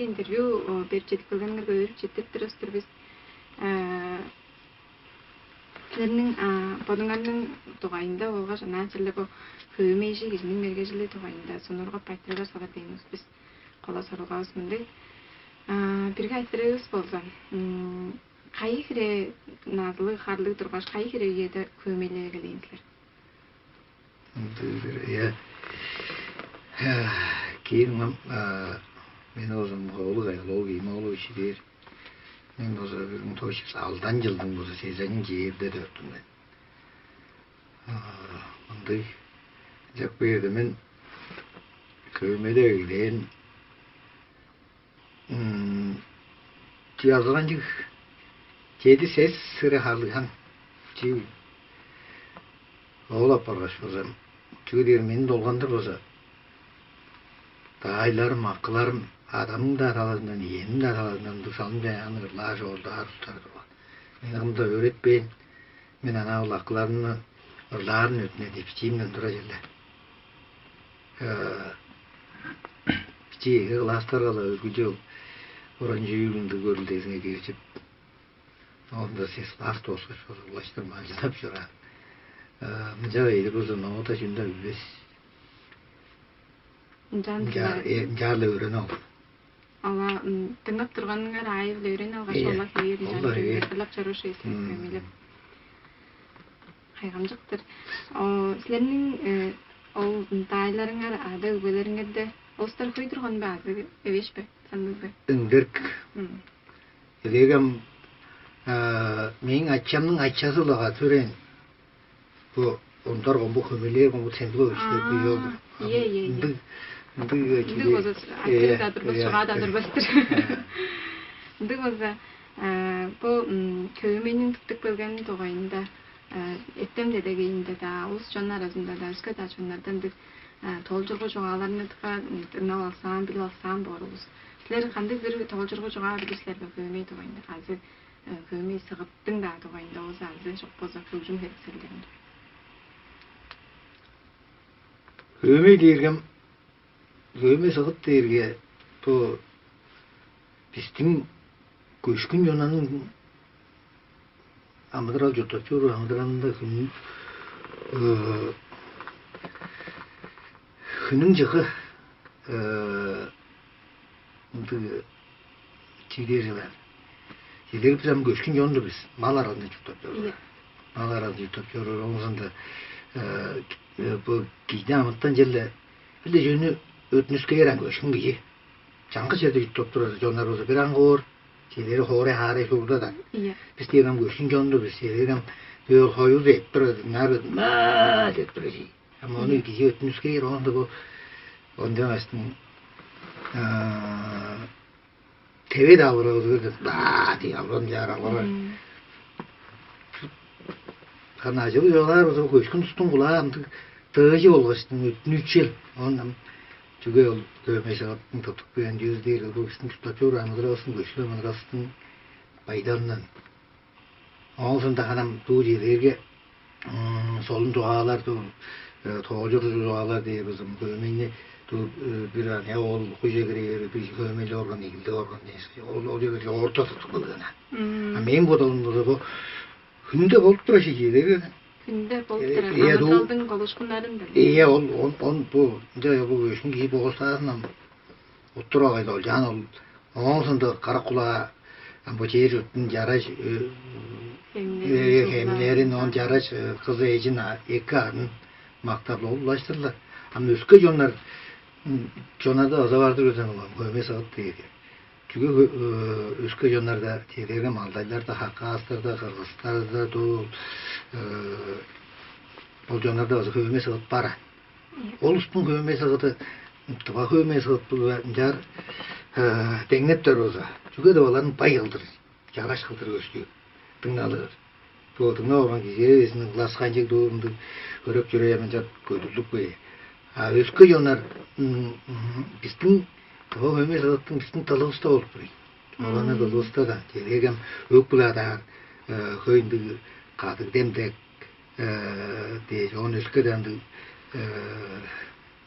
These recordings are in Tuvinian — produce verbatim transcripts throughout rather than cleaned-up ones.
интервью берип чедип келгениңерге өөрүп четтирип тур бис. Силерниң бодуңарның дугайында болгаш ынаа черле бо хөөмейжи кижиниң мергежили дугайында сонургап айтырыгар салар дээн бис. Кола сорулгавыс мындыг. Бирге айтырыгыс болза, кайы хире назылыг харлыг тургаш, кайы хире үеде хөөмейлеп эгелээн силер? Ындыг бир, ийе. Кийин ам мен оозум Ховулуг Айлоолуг Иймоолович дээр. Мен болза бир муң тос чүс алдан чылдың болза сезенинчи июльде төрүттүм мен. Мындыг ынчап кээрде мен хөөмейлеп эгелээн чыгазыранчыг чеди сес сыра халыыхан чип оол апаргаш болза, чүге дээрге мени долгандыр болза, даайларым, акыларым, адамның-даа талазындан, иемниң-даа талазындан ындыг салым-чаяанныг ырлаар, чоолдаар улустар турган. Мени кым-даа өөретпээн, мен анаа ол акыларымны ырлаарын өттүнер деп бичиимден тура черле. Бичии эге класстарга-ла өргүлчү ол оранчы үүлүндүг көрүлдезиңе киржип, оонда сес класс дооскаш улаштыр малчынап чораан. Мынча эли бузун оода чүнде билбес. Ынчан Ынчаар-ла өөрени ол. Ала дыңнап турганыңар аайы-биле өөрени алгаш, Ийе. Ола хевээр Ол-ла ынчан хевээр. Кырлап чоруур шеестип көмүлеп. Кайгамчыктыр. Силерниң ол даайларыңар ада өгбелериңерде олустар хөй турган бе азы эвеш бе? Сандыг бе? Ындырк. Элегем мээң ачамның ачазы улага төрен бу ондар гомбу хөмелээр гомбу темпло иштер бий ол. Ие, ие, ие. Ындыг ындыг Ындыг болза артырыг да турбас, чугаа да турбастыр. Ындыг болза бу хөөмейниң тыптып келгени дугайында эттем дедегейинде-даа, улус чон аразында-даа, өске-даа чоннардан ындыг тоолчургу чугааларны дыка дыңнап алсаан, билип алсаан боор улус. Силер кандыг-бир тоолчургу чугаа билир силер бе хөөмей дугайында? Азы хөөмей сыгыттың-даа дугайында болза, азы чок болза хөгжүм херекселдеринде? Хөөмей дээргем, хөөмей сыгыт дээрге бу бистиң көшкүн чонанның амыдырал чурттап чоруур амыдыралында хүн хүнүң чыгы ындыг чиидээр чылаар. Чедер бис ам көшкүн чон-дур бис, мал аразында чурттап чоруур. Мал аразында чурттап чоруур оңузунда бу кижиде амытан черле бир-ле чүнү өтүнүскээр ам көшкүн кижи. Чаңгыс черде чурттап турар чоннар болза бир аңгы боор, чедери хоорай хаарай суурда-даа. Бис дээр ам көшкүн чон-дур бис, чедери ам бөөл хоюр деп турар, дыңнаар ма деп турар чий. Ам ону кижи өттүнүскээр оонда бу онден астын теве-даа алырывыс көрдү. Баа дий албан чаар алырар. Хана ажылы чоолаар база көшкүн тустуң кулаа ындыг дыыжы болгаштың өттүнүүчел. Он чүге ол көмей сагаттың тыптык бүйен чүвүс дээр бу бистиң чурттап чоруур амыдыралыстың көшкү амыдыралыстың байдалынан. Оон соонда ханам дуу чедээрге солун чугаалар, дуу тоожур чугаалар дээр бызым. Хөөмейни дуу бир ане ол куйже кире бери бир хөөмейле орган, игилдиг орган дээш. Ол ол жерде орта тутуп калган. А мээң бодалым болза бу хүнде болуп турар ши чедээрге. Хүнде болуп турар. Амыдыралдың колушкуннарында. Ие ол он он бу ынча бу өшүн киип оостаазын ам Уттур агай долчаан ол ооң сондо карак кулаа бо чээр чурттун чараш хемнерин, оон чараш кызы эжин, эки арын мактап-ла улаштырлар. Ам өске чоннар чоннарда ыза бардыр көзен улам хөме сыгыт дээрге. Чүге өске чоннарда чедерге малдайларда, хакаастарда, кыргыстарда дуу ол чоннарда база хөме сыгыт бар. Ол устуң хөөмези кыды, тыва хөөмези кыт бул ынчаар деңнептер болза, чүге деп оларны бай кылдыр, чараш кылдыр көстү дыңналыр. Бо дыңнап алган кижи эвезиниң ыласканчыг дуурунду көрүп чүрээ мынча көдүрлүк бе. А өске чоннар бистиң тыва хөөмези кыттың бистиң тылывыста болуп тур. Оланы тылывыста да, чедегем өк-бүле адаар хөй ындыг кадыг демдек дээш, оон өске-даа ындыг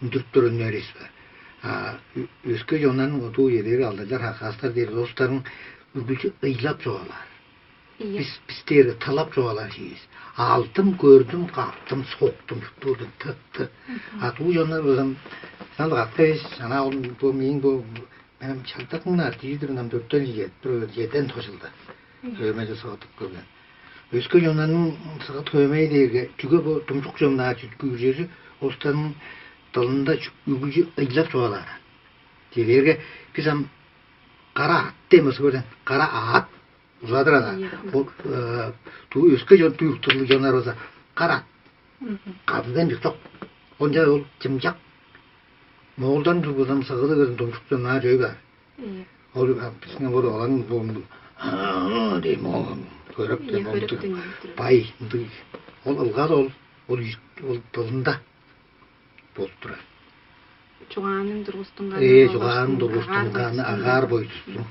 үндүрүп турар үннеривис бар. А өске чоннарның удуу үелери алдайлар, хакастар дээр улустарның үргүлчү ыйлап чугаалаар. Бис бис дээрге тылап чугаалаар чивис. Алдым, көрдүм, каптым, соктум, чуптурдум, тыпты. А дуу чоннар болзам, сал катка эш, ана ол бу мээң бу менен чалдакыңнаар дижидир ынам дөрттен чедип тур, чеден тожулда. Хөөмейже сыгытып көрген. Өске чоннарның сыгыт хөөмей дээрге, чүге бо думчук чоннаар чүткү үжези улустарның дылында үргүлчү ыйлап чугаалаар. Дээрге бис ам кара ат демес көрден, кара аат ужадыр ана. Ол туу өске чон түйүктүрлүг чоннар болза, кара ат кадыдан чурток. Онча ол чымчак. Моолдан тургузам сыгыды кырын думчуктан наа чөй бар. Ол бисине вот оларның бу дейм ол көрөп Ийе, деп ол көрүп дүнү. Бай ындыг. Ол ылгал ол ол иш- ол дылында болуп турар. Чугаанын тургустунганы Ээ, болгаш чугаанын тургустунганы агаар бойдустун.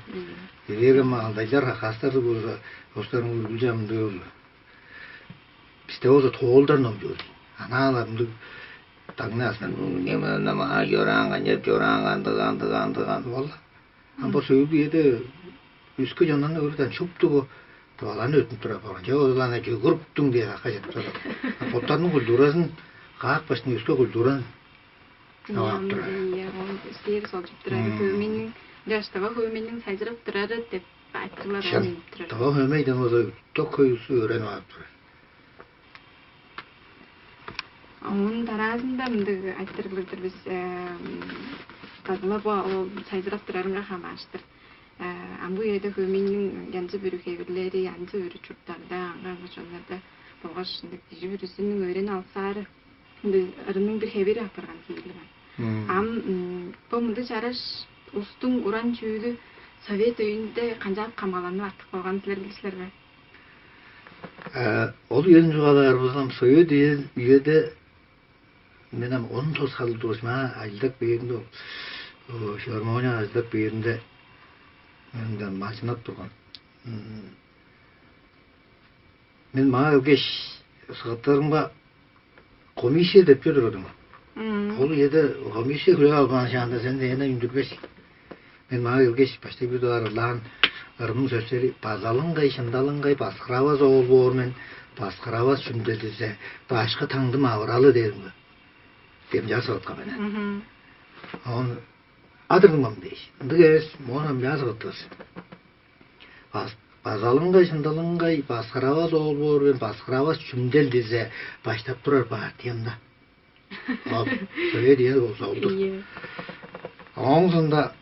Эвеге алдайлар хакастар болза, остарың үргүлче ындыг ол. Бисте болза тоолдар номчур дейн. Анаалар ындыг даңнаасынан неме нама чораан канчап чораан кандыг кандыг кандыг кандыг болла. Ам бо сөөлгү эде өске чоннарны көрүп чупту бу тываларны өтүнүп турар болган. Чок олар ана чөгүрүптүң дээр акка чедип турар. Боттарының культуразын каап баштың өске культураны Ам турар. Ие, ол сиер солчуп турары хөөмейниң жаштава хөөмейниң сайжырап турары деп айтырлар Шын. Ам турар. Тыва хөөмейден болза ток хөйүсү өөренип алып турар. Оон дараазында мындыг айтырыглыг-дыр бис. Кадыла бо ол сайзырап турарынга хамааштыр. Амгы үеде хөөмейниң янзы бүрү хевирлери, янзы бүрү чурттарда, аңгы-аңгы чоннарда болгаш ындыг кижи бүрүзүнүң өөрени алсаары ындыг ырының бир хевири апарган хевирлиг ан. Ам бо мындыг чараш улустуң уран чүүлү совет өйүнде канчаап камгаланып артып калган силер билир силер бе? Ол үени чугаалаар болзам, союу үеде мен ам он тос халдыр маа ажылдап бээринде ол филармонияга ажылдап бээринде мен мындан малчынап турган. Мен маа келгеш, сыгыттарымга комиссия деп чүве турдум. Ол үеде комиссия хүлээп албаан шаанда сен дегенде үндүрбес. Мен маа келгеш, баштай бир дугаар ырлаан ырымның сөстери базалыңгай, шындалыңгай, баскыравас оол боор мен, баскыравас чүмдел дизе, башкы таңдым авыралы дээрим. Демчаа сыгытка менен. Он адырдым ам дээш. Ындыг эвес, моон ам чаа сыгыттывыс. Базалыңгай, шындалыңгай, баскыравас оол боор мен, баскыравас чүмдел дизе, баштап турар партиямда. Ол сөйе диен болза олдур. Ийе. Ооң соонда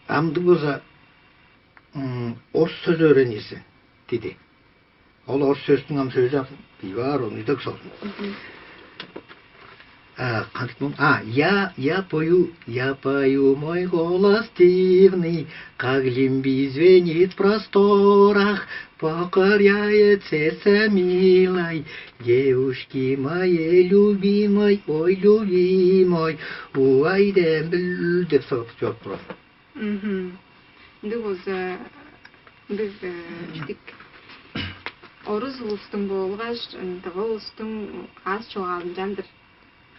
амдыг болза орус сөс өөрениирсиң диди. Ол орус сөстүң ам сөзү ам биваар ону идек солун. А, кантип мон? А, я, я пою, я пою, мой голос дивный, как лимби звенит в просторах, покоряет сердце милой девушки моей любимой, ой, любимой, уай дембил деп сыгып чоруп турар. Мгм. Ындыг болза, ындыг чүдик орус улустуң болгаш тыва улустуң аас чогаалынчандыр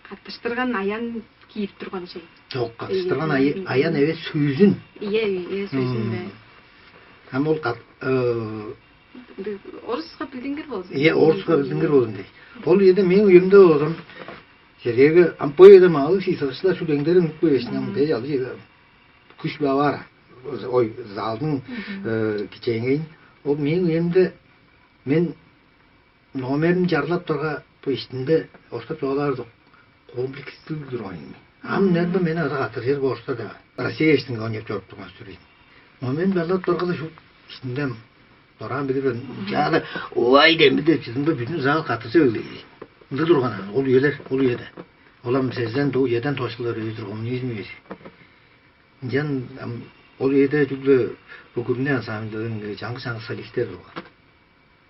каттыштырган аян киип турган чей. Жок, каттыштырган аян эвес сөзүн. Ие, ие, сөзүн бе. Ам ол кат Ындыг оруска билдингир болзун. Ие, оруска билдингир болзун дей. Ол үеде мен уюмда болзам, Сергейге ам бо эде малы сыйсыгышла шүлеңдерин үнүп көөшүнен бей алчы күш бавара. Ой, залдың кичээңейин. Ол мен үемде мен номерин чарлап турга бу иштинде остап чоолаар комплекстиг турган. Ам нербе мени ада катыржыр болуштар да. Россия иштинге ойнап чоруп турган сүрейн. Номерин чарлап тургада шу иштинде дораан билир чаада уай демби деп чыдымда бүтүн зал катыржа өглейди. Ынды турган ол үелер, ол үеде. Олам сезден дуу еден тошчулар үйү турган коммунизм үези. Ынчан ол үеде чүгле бу күрүне ансамбльдерин чаңгыс-чаңгыс солисттер турган.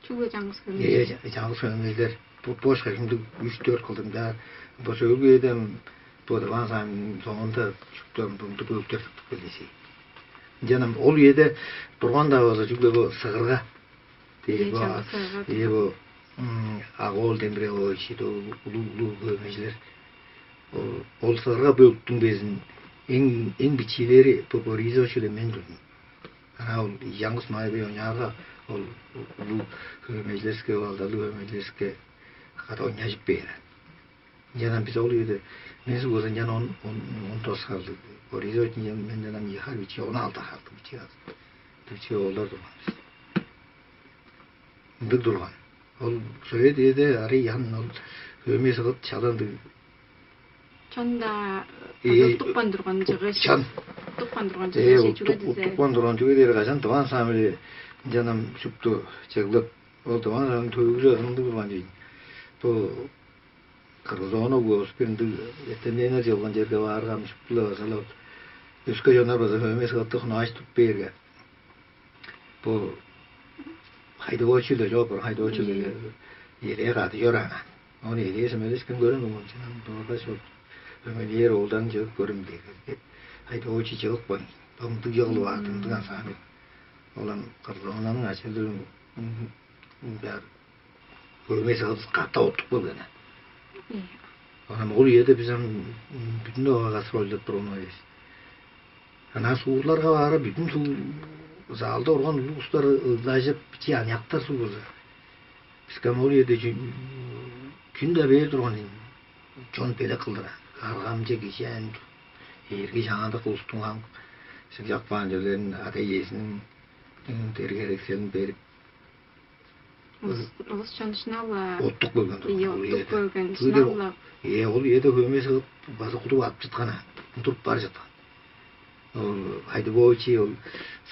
Чүгле чаңгыс көңүл. Ээ, чаңгыс көңүлдер. Бу бош кайжымдыг үч-дөрт кылдым да бо сөөлгү үеде бу ансамбльдин соонунда чүктө мындыг өктөр тыптып келдиси. Ынчан ол үеде турган-даа болза чүгле бу сыгырга. Дээш бо ие бо Агол Дембирелович улуу улуу көмежилер. Ол сыгырга бөлүктүң безин Эң эң бичиилери бо Борисович-биле мен турдум. Ана ол Янгыс Майбай оняарга ол улуг хөөмейжилерге, алдарлыг хөөмейжилерге када оняжып бээр. Ынчан ам бис ол үеде мен суг болза ынчан он он он тос халдык. Борисович ынчан менден ам ийи хар бичии, он алты халдык бичии кады. Бичии оолдар турган бис. Ындыг турган. Ол Совет үеде арый ян ол хөөмей сыгыт чаландыг. Чонда Э, тупкан турган чыгыш. Чан. Тупкан турган Э, чыгыш чүге дизе. Тупкан турган чүге дээр кажан дыван самили ынчан ам шупту чыглып. Ол дыван самили төгүрү ындыг турган дейт. Бу Кыргызоону успирин дыг эртемненер чыылган черге баарга ам шупту-ла база-ла өске чоннар база хөөмей сыгытты хунааш туп бээрге. Бо хайдыгоочу-ла чоп, хайдыгоочу-ла элээ кады чораан. Ону элээ семелешкен көрүн болгон чынан дорда шоп өмелээр оолдан чыгып көрүм дээр. Хайдыгоочу чыгып кой. Омдуг чыгылып аат, ындыган саамык. Олан кырдыгынанын ачалырын баар көрмей сыгып катап оттуп келген. Анан ол үеде биз ам бүтүн ога гастролдап турган эвес. Ана суурларга баара бүтүн суу залда орган улуг устар ыглажып, бичи аныяктар суу болза. Биске ам ол үеде чүн-даа бээр турган ийин. Чон белек кылдыр. Аргамче кижи айн эрги чаандык улустуң ам сыгжак баан черлерин ада иезиниң дергерекселин берип, улус чон шынап-ла оттук болган турган. Ийе, оттук болган. Шынап-ла. Ээ, ол үеде хөөмей сыгып база кудуп ап чыткан, туруп бар чыткан. Ол Хайдыбоочи ол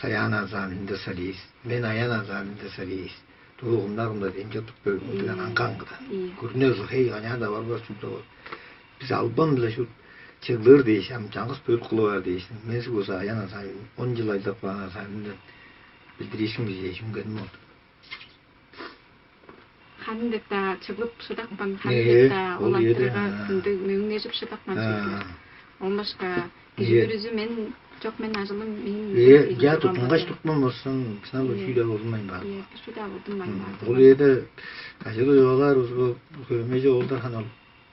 Саян ансамблинде солист, мен Аян ансамблинде солист. Дуу кымда-кымда демчек туп берип мындыган аңган кыда. Күрүне хей каняан-даа барбас чүгле ол. Биз албан-биле шут чыглыр дээш, ам чаңгыс бөлүк кылып аар дээш, мен суг болза Аян ансамблин он чыл айлап каан ансамблинден билдириишим кижи чүнген болду. Ханы деп-даа чыглып шыдапкан, ханы деп-даа ол антырыга ындыг мөңнежип шыдапкан чүгле. Ол башка кижи бүрүзү мен чок, мен ажылым мээң. Э, я тутунгаш туртман болсун, кынал чүү-даа болдунмайн баар. Э, чүү-даа болдунмайн баар. Ол эде ажылы жоолар көмеже олдар ханал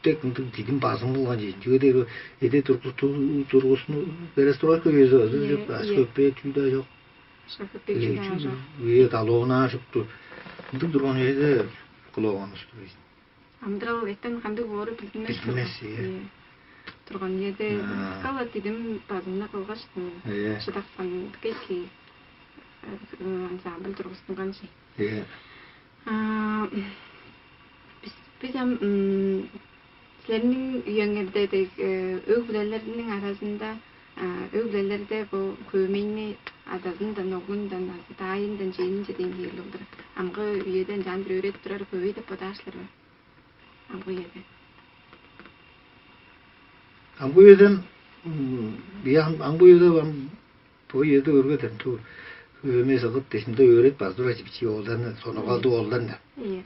тек ындыг дидим базым кылган чейин. Чүге дээр эде тургустургустуну перестройка үези деп аш көппе чүү-даа жок. Шакыппе чүү-даа жок. Э, талоонаа шупту. Ындыг турган эде кылооган усту. Амдырал эттен кандыг боору билдинмес. Билдинмес, ийе. Турган үеде скала дидим базымны кылгаш, шыдапкан кечки ансамбль тургустунган чей. Ийе. Бис бис ам силерниң үеңерде дег өг-бүлелерниң аразында өг-бүлелерде бо хөөмейни адазындан, оглундан азы даайындан, чээнинче дээн киирли болдур. Амгы үеде ынчаан бир өөредип турар хөөй деп бодаар силер бе? Амгы үеде. Амгы үеден, м, бия ам- амгы үеде ам бо үеде өргеден ту өмес ыгыт дешимде өөрет базы турар бичии оолдарны, сонугалдыг оолдарны. Ийе.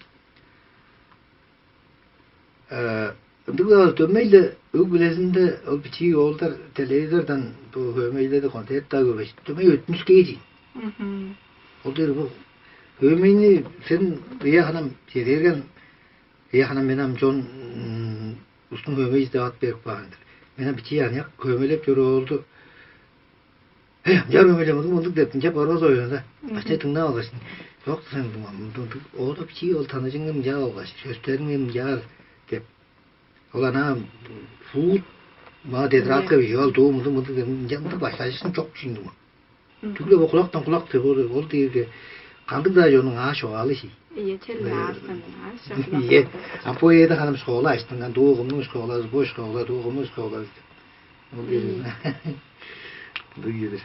Э, ындыг-ла дөмей-ле өг билезинде ол бичии оолдар телевизордан бу хөөмейлерди концерт-даа көрбейн, дөмей өттүнүскээр ийин. Мгм. Ол дээр бу хөөмейни сен быя ханам чедээрген, быя ханам мен ам чон устун хөөмей издеп ат берип каан-дыр. Мен ам бичии аныяк хөөмейлеп чоруур оолду Э, ынчаар өмелеп мындыг мындыг деп ынча борбас ойланда. Бачай дыңнап алгаш, жок сен мындыг оодап чии ол таныжыңны ынчаар алгаш, сөстериңни ынчаар деп. Ол ана фуут ма тетрадка бижип ал дуу мындыг мындыг деп ынча мындыг баштажышын чок чүйүндүң. Түгле бо кулактан кулак деп ол ол дээрге кандыг-даа чонуң ааш чогаалы ший. Ийе, черле аастан, ааш чогаалы. Ийе. А бо эде ханым школа аштынган, дуу кымның школасы, бу школа, дуу кымның школасы. Ол дээрге. Ындыг киирдир.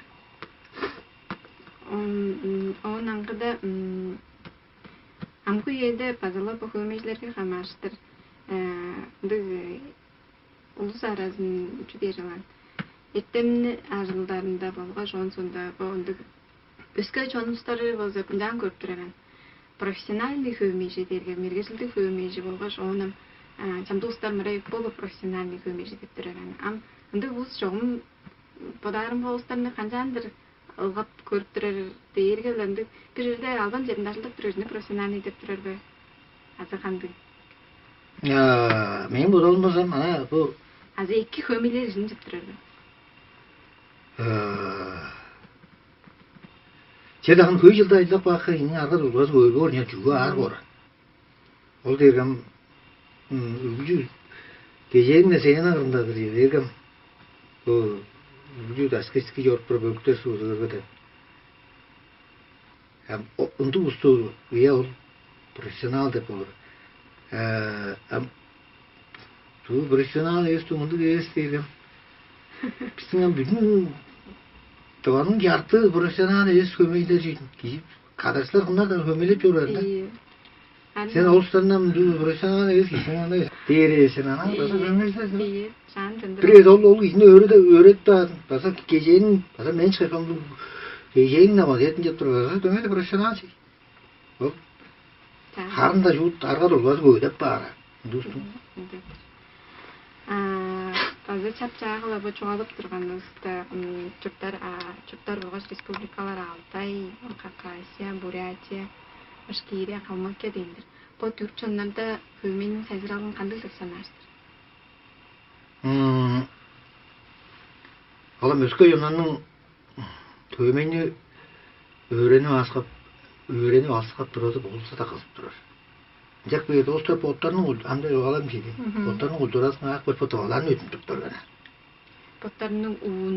Оон аңгыда амгы үеде база-ла бо хөөмейжилерге хамаарыштыр ындыг улус аразын чү дээр чылаан эртемни ажылдарында болгаш оон соонда бо ындыг өске чон улустары болза мынчаан көрүп турар мен. Профессиональный хөөмейжи дээрге мергежилдиг хөөмейжи болгаш оон ам чамдык улустар мырай полупрофессиональный хөөмейжи деп турар мен. Ам ындыг улус чогум бодаарымга улустарны канчаандыр ылгап көрүп турар дээрге-ле ындыг бир черде албан черинде ажылдап турар непрофессиональный деп турар бе? Азы кандыг? Мээң бодалым болза, ана бу азы эки хөөмейлер ижин деп турар бе? Э, Че даан хөй чылда ажылдап каапкан кижиниң арга-дургузу көөр боор, ынчан чүге аар боор? Ол дээрге ам үргүлчү кежээниң сцена кырында-дыр, дээрге ам бо үргүлчү дашкы-ишкиже чоруп туруп, бөлүктер суузугар деп. Ам ындыг усту, ийе, ол профессионал деп болур. Ам дуу профессионал эвес, дуу мындыг эвес дээрге ам бистиң ам бүдүн Тываның чартыы профессионал эвес хөөмейлер чүве. Кижи кадарчылар кымнар-даа хөөмейлеп чоруур-даа. Ийе. Сен ол устардан дуу профессионал эвес кижи, аны дээр сен, анаа база хөөмейлеп. Ийе, чаан чындыр. Бир эвес ол, ол кижини өөредип, өөредип-даа база кежээниң, база мен чыгар кежээниң намазы эртинче туруп база дөмей-ле профессионал чүве. Ол харын-даа чуут арга-дургузу көвүдеп баар ындыг устуң. Ындыг. База чап-чаагы-ла бо чугаалап турганывыста, чурттар, чурттар болгаш республикалар Алтай, Хакасия, Бурятия, Башкирия, Калмыкия дээн-дир. Бо түрк чоннарда хөөмейниң сайзыралын кандыг деп санаар силер? Ол ам өске чоннарның хөөмейни өөренип алыксап, өөренип алыксап турары болза-даа кызып турар. Ынчап кээрге улустар боттарының кул-, ам-даа чугаалаан чүве-дир. Боттарының культуразын каапкаш, бо тываларны өттүнүп турар. Боттарының уун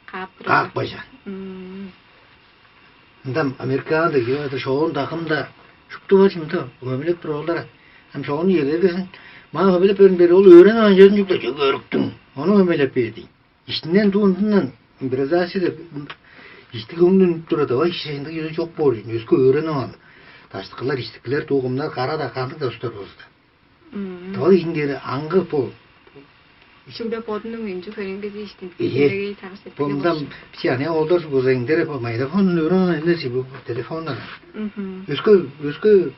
каап турар. Каапкаш. Ында Америкада, Европада, шоон-даа, кым-даа, шупту бар чүве-дир, хөөмейлеп турар олар. Ам шоон үелерге сен: «Маа хөөмейлеп бериң» дээр, ол өөренип алган чүвезин чүгле: «Чүге өөрүктүң? Ону хөөмейлеп бээр» дийин. Иштинден дуу ындындан, импровизация деп, иштиг хөңнү үнүп турар, давай, кижи ындыг чүве чок боор ийин, өске өөренип алган. Даштыкылар, иштикилер, дуу кымнар, кара-даа, кандыг-даа улустар болза-даа. Давай, кижиниң дээри аңгы бо. Чүгле бодунуң өнчү-хөреңгизи иштин. Ийе. Делегей сагыш. Бо мындан эттиги болуш. Биче ане оолдар болза эңдере бо микрофон өөренип алган эмнер чүве, бо телефондан. Өске, өске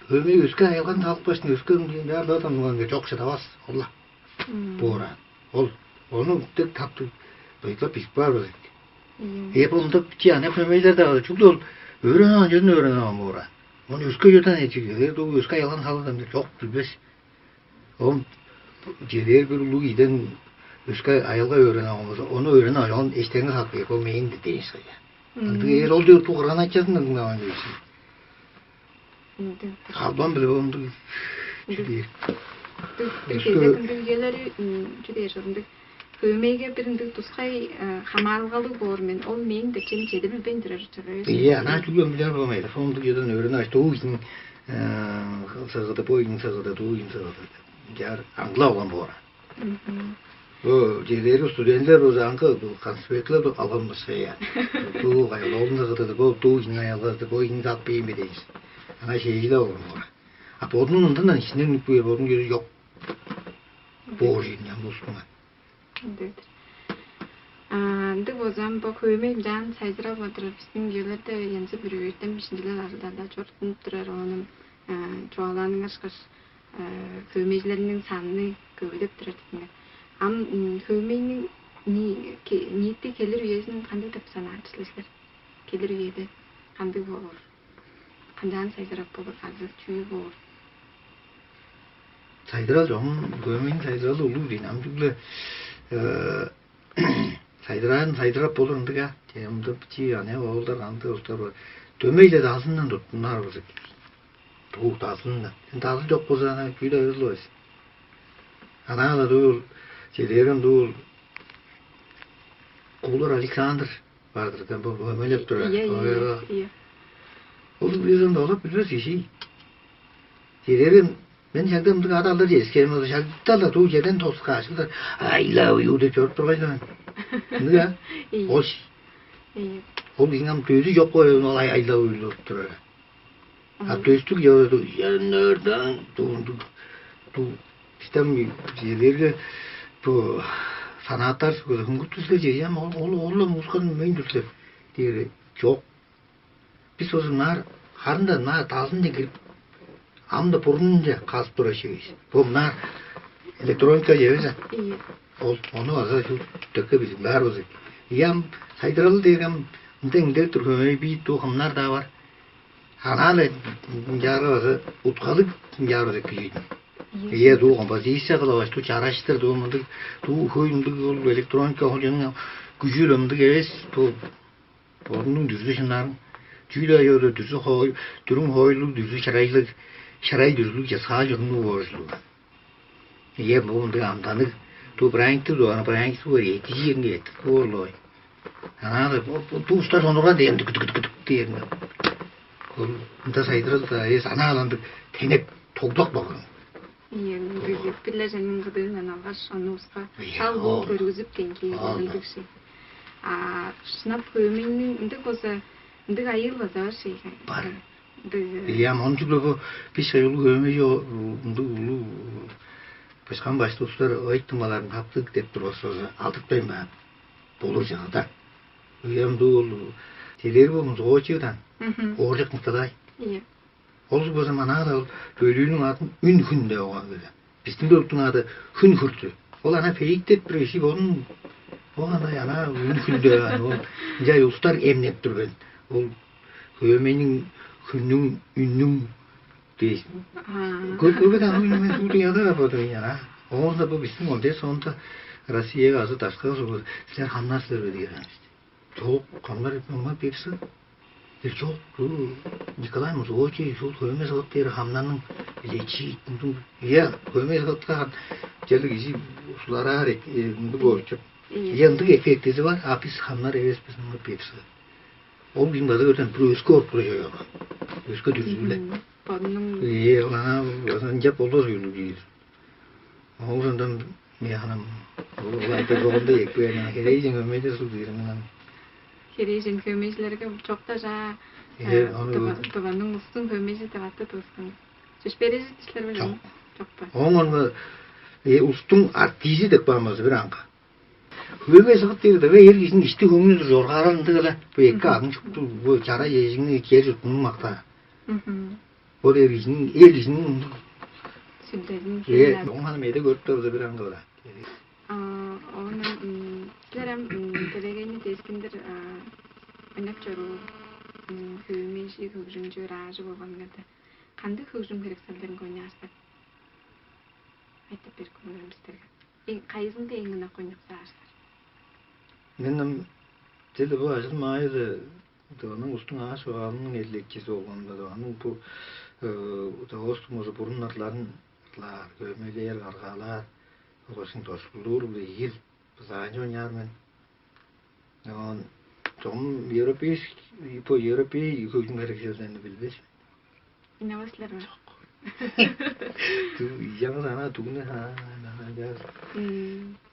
хөөмей, өске аялганы салып кааштың, өске баарлар-даа мынганга чок, шыдавас ол-ла. Боор аан. Ол, ону дег таптыг быйыглап бижип каар болза эки. Ийе. Э, бо мында биче ана хөөмейлер-даа бар. Чүгле ол өөренип алган чүвезин өөренип алган боор аан. Ону өске чүведен эчиги, э, дуу өске аялганы салып каан чок, билбес. Ол чедер бир улуг ийден өске аялга өөренип алган болза, ону өөренип алган, ону эштериңер салып кээр, бо мээң-дир дээш кая. Ындыг эр ол чорду кырган-ачазындан дыңнаваан дээш. Ындыг. Калбан биле ындыг. Ындыг. Чү дээр? Ындыг. Өске кезек ындыг үелери, м, чү дээр, ындыг хөөмейге бир ындыг тускай, э, хамаарылгалыг боор мен. Ол мээң деп чедип билбейн турар чыгыы. Ийе, анаа чүгле билер болмайды. Ындыг үеден өөрүнү ачты, ууйдун, э, сыгыды, бойдун сыгыды, дууйдун сыгыды. Чаар аңгылап алган боор. Бо чедери студенттер болза аңгы конспектлер алган башка, я. Дуу кайгылоолун кыдыды, бо дуу кижиниң аялгазы, бо кижиниң зат бейин бедейс. Аңаа шээжилеп алган боор. А бодунуң ындындан ишинден үнүп кээр, бодунуң чөзү чок. Боор ийин ам устунга. Ындыг-дыр. А, ындыг болза, бо хөөмей мынчаан сайзырап олурар, бистиң үелерде янзы-бүрү эртем шинчилел ажылдары-даа чорудунуп турар, оон, а, чугаалааның ышкаш, а, хөөмейжилерниң санын көвүдеп турар дидиңер. Ам, м, хөөмейниң ни-, ке-, ниити келир үезин кандыг деп санаар силер? Келир үеде кандыг болур? Канчаан сайзырап болур, азы чүү боор? Сайзырал чогум, хөөмейниң сайзыралы улуг дейн. Ам чүгле, э, сайзыраан, сайзырап болур ындыг, а. Че, мында бичии ане оолдар, кандыг улустар бар. Дөмей-ле дазындан туттунар болза, дуу дазындан. Сен дазын чок болза, ана чүү-даа ырылбайсың. Анаа-ла дуул, чедээрин дуул, Куулар Александр бар-дыр, бо хөөмейлеп турар. Ийе, ийе, ийе. Ол бир ында олап билбес кижи. Чедээрин мен шагда мындыг ада алыр чедишкен болза, шагда-ла дуу чеден тосуп кааш, «I love you» деп чоруп тургай-ла мен. Ындыг, а? Ийе. Ол, ийе, ол кижиниң ам дөзү чок болгай, ол «I, I love you» деп турар. А дөстүг ёрду яннардан дуундуг, ду, бистем черлерге бу фанаттар хүнгүттүске чеям, ол, ол, ол музыканы мейн дүрлеп дээри чок. Бис болза мынаар, харын-даа мынаар дазынче кирип, ам-даа бурунче казып турар чүве бис. Бо мынаар электроника чүве бис. Ийе. Ол, ону база чүл дөкке билип баар болза. Ийе, ам сайдыралы дээрге ам ынча эңдерик тур, хөмей бии дуу кымнар-даа бар. Анаа-ла ынчаарга база уткалыг ынчаар база кижи-дир. Ийе, дуу композиция кылавас, дуу чараштыр, дуу мындыг, дуу хөй мындыг ол электроника, ол чүнүң Күжүл ындыг эвес, бо бодунуң дүрзү шынарын, чүү-даа чорда дүрзү хой, дүрүң хойлуг, дүрзү чырайлыг, чырай дүрзүлүг часкаа чурумнуг бооржулуг. Ийе, бо мындыг амданныг, ту браниктиг дугана, браниктиг боор, эдижииринге эттик боорлой. Анаа-даа ту устар сонурган дээринде күдүк күдүк күдүк дээринде. Ол мында сайдырал-даа эвес, анаа-ла ындыг тенек, тогдак болган. Ийе, ындыг билежениң кыдыындан алгаш, ону уска шал бооп көргүзүп кенги ындыг шей. А шынап хөөмейниң ындыг болза, ындыг айыыл база бар шей. Бар. Ындыг. Ийе, ам ону чүгле бо бис чайгылыг хөөмей чок, ындыг улуу бышкан башты улустар ыйттымаларын таптыг деп турбас болза, алдыртпайн баар. Болур чагыда. Ыям дуу ол чедери болмус оочудан. Ооржак мыкталай. Ийе. Ол болза манаа-даа ол бөлүүнүң атын үн хүн деп оңан кылган. Бистиң бөлүктүң ады хүн хүртү. Ол ана фейктеп бир иши болун. Ол ана ана үн хүн деп ана ол ынча улустар эмнеп турган. Ол хөөмейниң хүннүң үннүң дээш. Көпөге аны мен туудуң яда ападың яна. Оонда бу бистиң он беш соонда Россияга азы дашка силер хамнар силер бе деген. Чок, хамнар эппе, аңаа пепсы. Бир чок, бу Николай Музович шул хөме сылып дээр хамнарның лечи. Иә, хөме сылыпкан жерлиг ижи сулараар ындыг болчук. Иә, ындыг эффектизи бар, а бис хамнар эвес бис аңаа пепсы. Ол кийин база көрден бир өскө оруп тура чоюган. Өскө дүрзүле. Бодунуң Ээ, ана ынчап болбос үйүлү бир. Ол сондан мыяханам улайда болгонда экпээн херейжен көмейде сыл дыырымынан. Херейжен көмейжилерге чокта жаа Э, аны тыванның устун көмейжи деп атты туускан. Чөшпережи тишлер Жок. Белем. Чокпа. Оң онга э, устуң артизи деп баамазы бир аңга. Хөме сыгыт дээрде эр кижиниң ишти хөңнү жоргааралында эле бу эки агын чукту бу чара эжиңни кер чуртунун макта. Мгм. Ол эр кижиниң эр кижиниң Сүлдезин Э, киирген. Оңаны меде көрүп турда бир аңгыла. А, оон ам, м, силер ам м, делегейни дескиндир ойнап чоруур хөвүмежи хөгжүмчү ыраажы болгонуңарда кандыг хөгжүм херекселдерин ойнаар силер? Айтып берип көрүңер бистерге. Эң кайызында эң ынак ойнап саарсыздар? Мен ам чеде бу ажыл маайы Дываның устуң ааш огаалының эдилекчизи болганда, Дываның бу Дываостуң уже бурун ырларын ырлаар, көмейлээр, каргаалаар, ылгашың дошкулдуур-биле ийил бызаанчы оняар мен. Оон чогум европейский, по европей хөгжүм херекселдерни билбес мен. Ынавас силер бе? Жок. Ижаңыз ана түгүнү ана жаас.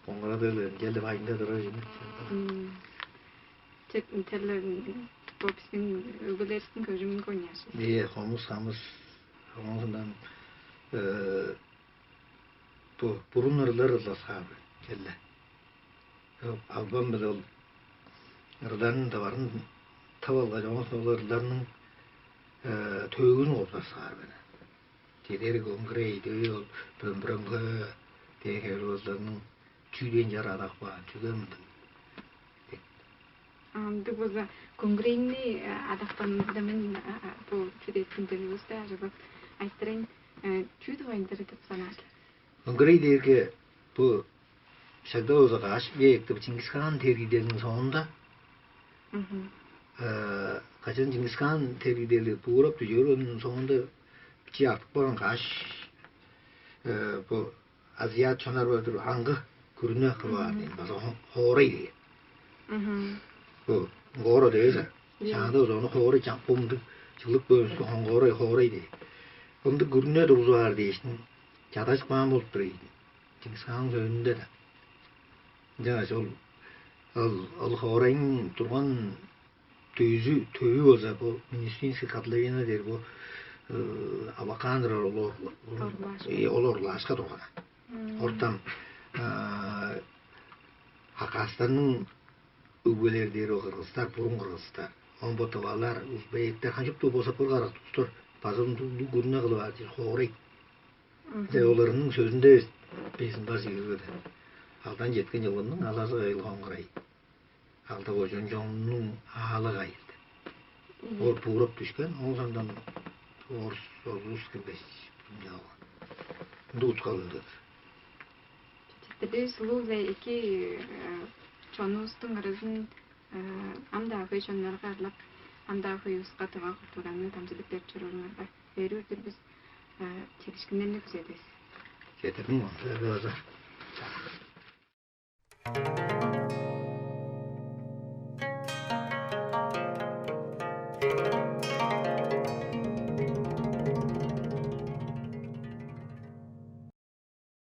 Оңгурадыылы келди байында турар жени. Чек интеллер бо биздин өгбелеривистин көжүмүн коняши. Э, хомус хамыс оңундан э бу бурун ырлар ырласкаабы келди. Албан биле ол ырларын товарын тып алгаш, оңус ол ырларның э, төөгүн копсаскаар бен. Чедери көңгүрейди ол бөмбүрөңгө деген хевир болзаның чүүден чар адак баан, чүге мындын. Андыг болза көңгүрейни адактанында мен бу чүдеттинден уста ажыгып айтырайн чүү дугайында деп санаасыздар? Көңгүрей дээрге бу шагда болза каш векте Чингисхан тергидеринин соонунда Мгм. Качан Чингисхан тергидели буурап дүжер, онун соонунда бичи артып барган каш бу азиат чонар бар тур аңгы күрүнү кылып аар дейм база хоорай деген. Мгм. Бу горо дээзе. Шаанда ону хоорай чампумдуг чылык бөлүнүстү хонгоорай хоорай дээр. Ындыг күрүнү тургузуп аар дээштин чадажык баан болуп тур ийин. Чингисханның сөөнүндө да. Ынчангаш ол ол ол хоорайның турган дөзү төвү болза бу министринский котловина дээр бу авакандыр олор Орлаашка. Ол орлаашка турган. Ортан хакастарның өгбелери дээр ол кыргыздар, бурун кыргыздар. Он бо тывалар, узбектер, ханчыктуу болза бир карак тустар база ындыг күрүнө кылып аар дир хоорай. Де оларның сөзүндө безин бар жигирге де. Алдан жеткен жылгынның алазы кайыл хоңгурай. Алда божон чонунуң аалы кайылды. Ол буурап дүшкен, ол сондан орус орус кирбес. Ынча болган. Ынды уткалыылдыр. Читирдивис улуу-биле эки Чонувустуң ырызын ам-даа хөй чоннарга ырлап, ам-даа хөй улуска дыва культураны дамчыдып берип чорууруңарга, өөрү-бүрдүр бис чедишкиннерни күзедивис. Чедирдим ол. Чедир база.